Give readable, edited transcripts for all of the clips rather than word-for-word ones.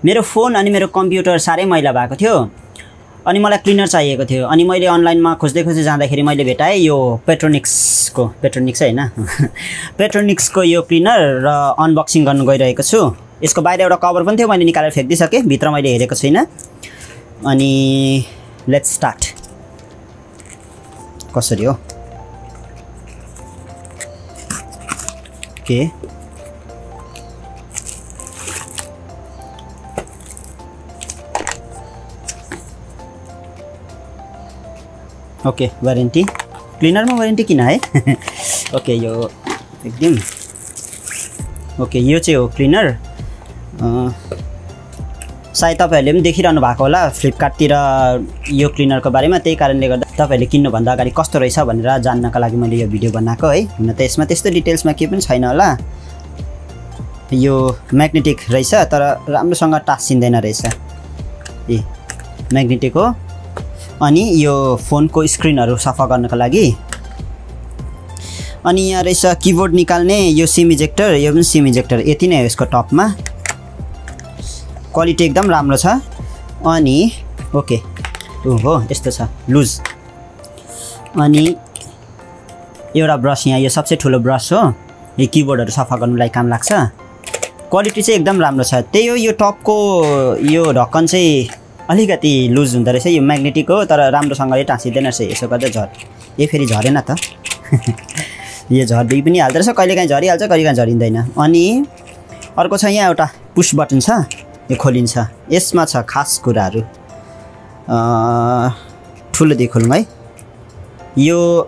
मेरो फोन अनि मेरो कम्प्युटर साह्रै मैला भएको थियो अनि मलाई क्लिनर चाहिएको थियो अनि मैले अनलाइनमा खोज्दै जाँदाखेरि मैले भेटाएँ यो पेट्रोनिक्स हैन पेट्रोनिक्सको यो क्लिनर र अनबक्सिङ गर्न गइरहेको छु। यसको बाहिर एउटा कभर पनि थियो, मैले निकालेर फ्याक्दिसके, भित्र मैले हेरेको छैन। अनि लेट्स स्टार्ट। कसरी हो के ओके वारेन्टी क्लिनरमा वारेन्टी किन है ओके यो एकदम ओके यो चाहिँ हो क्लिनर। सायद तपाईहरुले पनि देखिरहनु भएको होला फ्लिपकार्टतिर यो क्लिनरको बारेमा, त्यही कारणले गर्दा तपाईहरुले किन्नु भन्दा अगाडि कस्तो रहेछ भनेर जान्नका लागि मैले यो भिडियो बनाएको है। हुन त यसमा त्यस्तो डिटेल्समा केही पनि छैन होला, यो म्याग्नेटिक रहेछ तर राम्रोसँग टाँसिँदैन रहेछ। ए म्याग्नेटिक हो। अनि यो फोनको स्क्रिनहरु सफा गर्नको लागि। अनि यहाँ रहेछ कीबोर्ड निकाल्ने यो सिम इजेक्टर, यो पनि सिम इजेक्टर, यति नै हो यसको टपमा। क्वालिटी एकदम राम्रो छ। अनि ओके हो यस्तो छ लुज। अनि एउटा ब्रश, यहाँ यो सबसे ठुलो ब्रश हो, यो कीबोर्डहरु सफा गर्नलाई काम लाग्छ। क्वालिटी चाहिँ एकदम राम्रो छ। त्यही हो यो टपको यो ढक्कन चाहिँ अलिकति लुज हुँदो रहेछ, यो म्याग्नेटिक हो तर राम्रोसँगले टाँसिँदैन रहेछ। यसो गर्दा फेरि झरेन त यो झर्दै पनि हाल्दो रहेछ, कहिलेकाहीँ झरिहाल्छ कहिलेकाहीँ झरिँदैन। अनि अर्को छ यहाँ एउटा पुश बटन छ, यो खोलिन्छ। यसमा छ खास कुराहरू, ठुलो देखोलौँ है। यो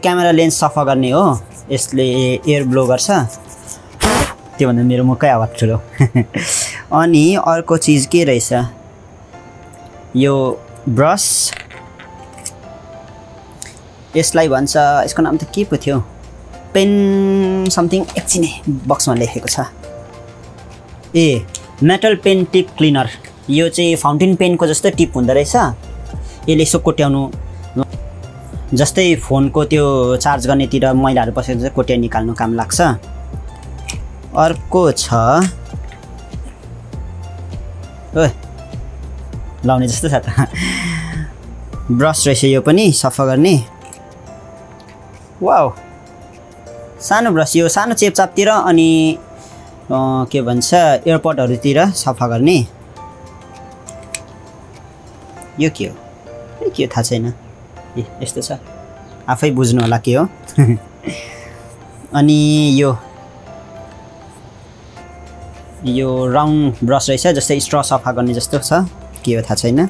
क्यामेरा लेन्स सफा गर्ने हो, यसले एयर ब्लो गर्छ, त्योभन्दा मेरो मुखकै आवाज ठुलो अनि अर्को चीज के रहेछ, यो ब्रस, यसलाई भन्छ, यसको नाम त के पो थियो, पेन समथिङ, एकछिन बक्समा लेखेको छ। A metal pen tip cleaner. यो चाहिँ फाउन्टेन पेनको जस्तै टिप हुँदो रहेछ, यसले यसो कोट्याउनु, जस्तै फोनको त्यो चार्ज गर्नेतिर मैलाहरू पसेको चाहिँ कोट्या निकाल्नु काम लाग्छ। अर्को छ ओए लाउने जस्तो छ त ब्रस रहेछ, यो पनि सफा गर्ने। वाउ सानो ब्रस, यो सानो चेपचापतिर अनि के भन्छ एयरपोर्टहरुतिर सफा गर्ने। यो के हो थाहा छैन, ए यस्तो छ, आफै बुझ्नु होला के हो अनि यो राउन्ड ब्रस रहेछ, जस्तै स्ट्र सफा गर्ने जस्तो छ, के हो थाहा छैन।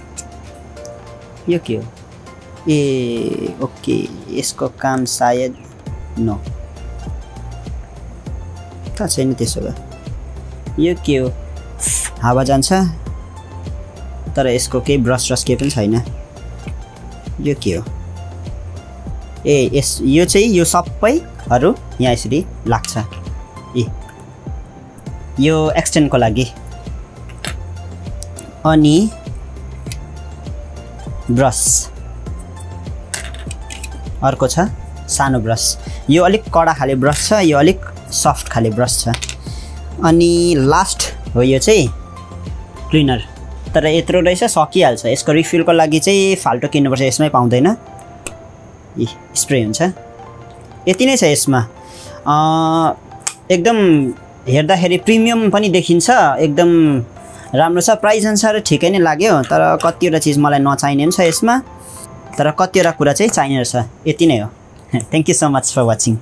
यो के हो, ए ओके यसको काम सायद नो थाहा छैन। त्यसो भए यो के हो, हावा जान्छ तर यसको केही ब्रस केही पनि छैन। यो के हो, ए यो चाहिँ यो सबैहरू यहाँ यसरी लाग्छ। ए यो एक्सटेन्डको लागि। अनि ब्रस अर्को छ सानो ब्रस, यो अलिक कडा खाले ब्रस छ, यो अलिक सफ्ट खाले ब्रस छ। अनि लास्ट हो यो चाहिँ क्लिनर, तर यत्रो रहेछ सकिहाल्छ। यसको रिफिलको लागि चाहिँ फाल्टो किन्नुपर्छ, यसमै पाउँदैन, स्प्रे हुन्छ। यति नै छ यसमा। एकदम हेर्दाखेरि प्रिमियम पनि देखिन्छ, एकदम राम्रो छ। प्राइस अनुसार ठिकै नै लाग्यो, तर कतिवटा चिज मलाई नचाहिने पनि छ यसमा, तर कतिवटा कुरा चाहिँ चाहिने रहेछ। यति नै हो। Thank you so much for watching.